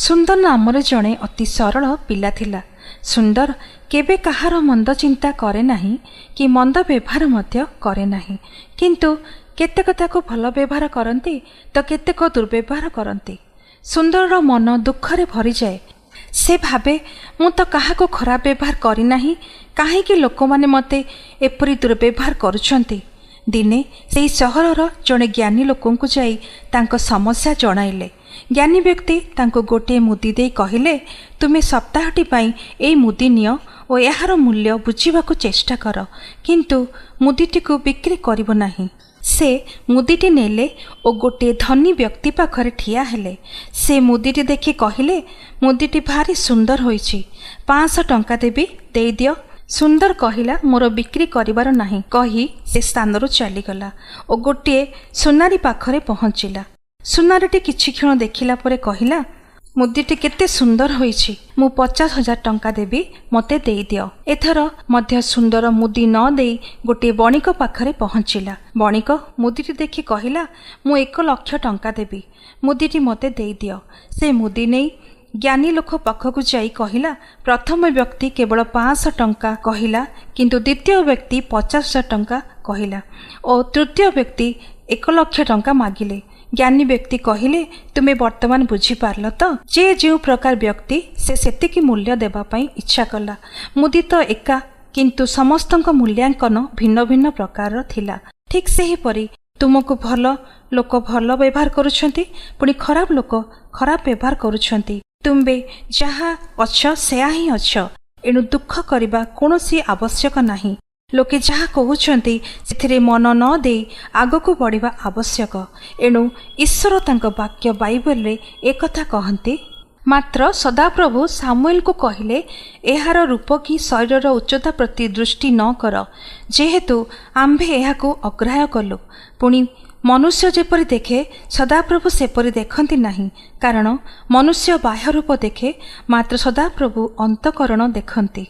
ସୁନ୍ଦର ନାମରେ ଜଣେ ଅତି ସରଳ ପିଲା ଥିଲା। ସୁନ୍ଦର କେବେ କାହାର ମନ୍ଦ ଚିନ୍ତା କରେ ନାହିଁ କି ମନ୍ଦ ବ୍ୟବହାର ମଧ୍ୟ କରେ ନାହିଁ। କିନ୍ତୁ କେତେକ ତାକୁ ଭଲ ବ୍ୟବହାର କରନ୍ତି ତ କେତେକ ଦୁର୍ବ୍ୟବହାର କରନ୍ତି। ସୁନ୍ଦରର ମନ ଦୁଃଖରେ ଭରିଯାଏ। ସେ ଭାବେ, ମୁଁ ତ କାହାକୁ ଖରାପ ବ୍ୟବହାର କରିନାହିଁ, କାହିଁକି ଲୋକମାନେ ମୋତେ ଏପରି ଦୁର୍ବ୍ୟବହାର କରୁଛନ୍ତି? ଦିନେ ସେହି ସହରର ଜଣେ ଜ୍ଞାନୀ ଲୋକଙ୍କୁ ଯାଇ ତାଙ୍କ ସମସ୍ୟା ଜଣାଇଲେ। ଜ୍ଞାନୀ ବ୍ୟକ୍ତି ତାଙ୍କୁ ଗୋଟିଏ ମୁଦି ଦେଇ କହିଲେ, ତୁମେ ସପ୍ତାହଟି ପାଇଁ ଏଇ ମୁଦି ନିଅ ଓ ଏହାର ମୂଲ୍ୟ ବୁଝିବାକୁ ଚେଷ୍ଟା କର, କିନ୍ତୁ ମୁଦିଟିକୁ ବିକ୍ରି କରିବ ନାହିଁ। ସେ ମୁଦିଟି ନେଲେ ଓ ଗୋଟିଏ ଧନୀ ବ୍ୟକ୍ତି ପାଖରେ ଠିଆ ହେଲେ। ସେ ମୁଦିଟି ଦେଖି କହିଲେ, ମୁଦିଟି ଭାରି ସୁନ୍ଦର ହୋଇଛି, 500 ଟଙ୍କା ଦେବି, ଦେଇଦିଅ। ସୁନ୍ଦର କହିଲା, ମୋର ବିକ୍ରି କରିବାର ନାହିଁ। କହି ସେ ସ୍ଥାନରୁ ଚାଲିଗଲା ଓ ଗୋଟିଏ ସୁନାରୀ ପାଖରେ ପହଞ୍ଚିଲା। ସୁନାରୀଟି କିଛି କ୍ଷଣ ଦେଖିଲା ପରେ କହିଲା, ମୁଦିଟି କେତେ ସୁନ୍ଦର ହୋଇଛି, ମୁଁ 50,000 ଟଙ୍କା ଦେବି, ମୋତେ ଦେଇଦିଅ। ଏଥର ମଧ୍ୟ ସୁନ୍ଦର ମୁଦି ନ ଦେଇ ଗୋଟିଏ ବଣିକ ପାଖରେ ପହଞ୍ଚିଲା। ବଣିକ ମୁଦିଟି ଦେଖି କହିଲା, ମୁଁ 1 ଲକ୍ଷ ଟଙ୍କା ଦେବି, ମୁଦିଟି ମୋତେ ଦେଇଦିଅ। ସେ ମୁଦି ନେଇ ଜ୍ଞାନୀ ଲୋକ ପାଖକୁ ଯାଇ କହିଲା, ପ୍ରଥମ ବ୍ୟକ୍ତି କେବଳ 500 ଟଙ୍କା କହିଲା, କିନ୍ତୁ ଦ୍ୱିତୀୟ ବ୍ୟକ୍ତି 50,000 ଟଙ୍କା କହିଲା ଓ ତୃତୀୟ ବ୍ୟକ୍ତି 1 ଲକ୍ଷ ଟଙ୍କା ମାଗିଲେ। ଜ୍ଞାନୀ ବ୍ୟକ୍ତି କହିଲେ, ତୁମେ ବର୍ତ୍ତମାନ ବୁଝିପାରିଲ ତ ଯେ ଯେଉଁ ପ୍ରକାର ବ୍ୟକ୍ତି, ସେ ସେତିକି ମୂଲ୍ୟ ଦେବା ପାଇଁ ଇଚ୍ଛା କଲା। ମୁଦି ତ ଏକା, କିନ୍ତୁ ସମସ୍ତଙ୍କ ମୂଲ୍ୟାଙ୍କନ ଭିନ୍ନ ଭିନ୍ନ ପ୍ରକାରର ଥିଲା। ଠିକ୍ ସେହିପରି ତୁମକୁ ଭଲ ଲୋକ ଭଲ ବ୍ୟବହାର କରୁଛନ୍ତି, ପୁଣି ଖରାପ ଲୋକ ଖରାପ ବ୍ୟବହାର କରୁଛନ୍ତି। ତୁମେ ଯାହା ଅଛ, ସେୟା ହିଁ ଅଛ। ଏଣୁ ଦୁଃଖ କରିବା କୌଣସି ଆବଶ୍ୟକ ନାହିଁ। ଲୋକେ ଯାହା କହୁଛନ୍ତି, ସେଥିରେ ମନ ନ ଦେଇ ଆଗକୁ ବଢ଼ିବା ଆବଶ୍ୟକ। ଏଣୁ ଈଶ୍ୱର ତାଙ୍କ ବାକ୍ୟ ବାଇବଲରେ ଏକଥା କହନ୍ତି, ମାତ୍ର ସଦାପ୍ରଭୁ ସାମୁଏଲକୁ କହିଲେ, ଏହାର ରୂପ କି ଶରୀରର ଉଚ୍ଚତା ପ୍ରତି ଦୃଷ୍ଟି ନ କର, ଯେହେତୁ ଆମ୍ଭେ ଏହାକୁ ଅଗ୍ରାହ୍ୟ କଲୁ। ପୁଣି ମନୁଷ୍ୟ ଯେପରି ଦେଖେ, ସଦାପ୍ରଭୁ ସେପରି ଦେଖନ୍ତି ନାହିଁ। କାରଣ ମନୁଷ୍ୟ ବାହ୍ୟ ରୂପ ଦେଖେ, ମାତ୍ର ସଦାପ୍ରଭୁ ଅନ୍ତଃକରଣ ଦେଖନ୍ତି।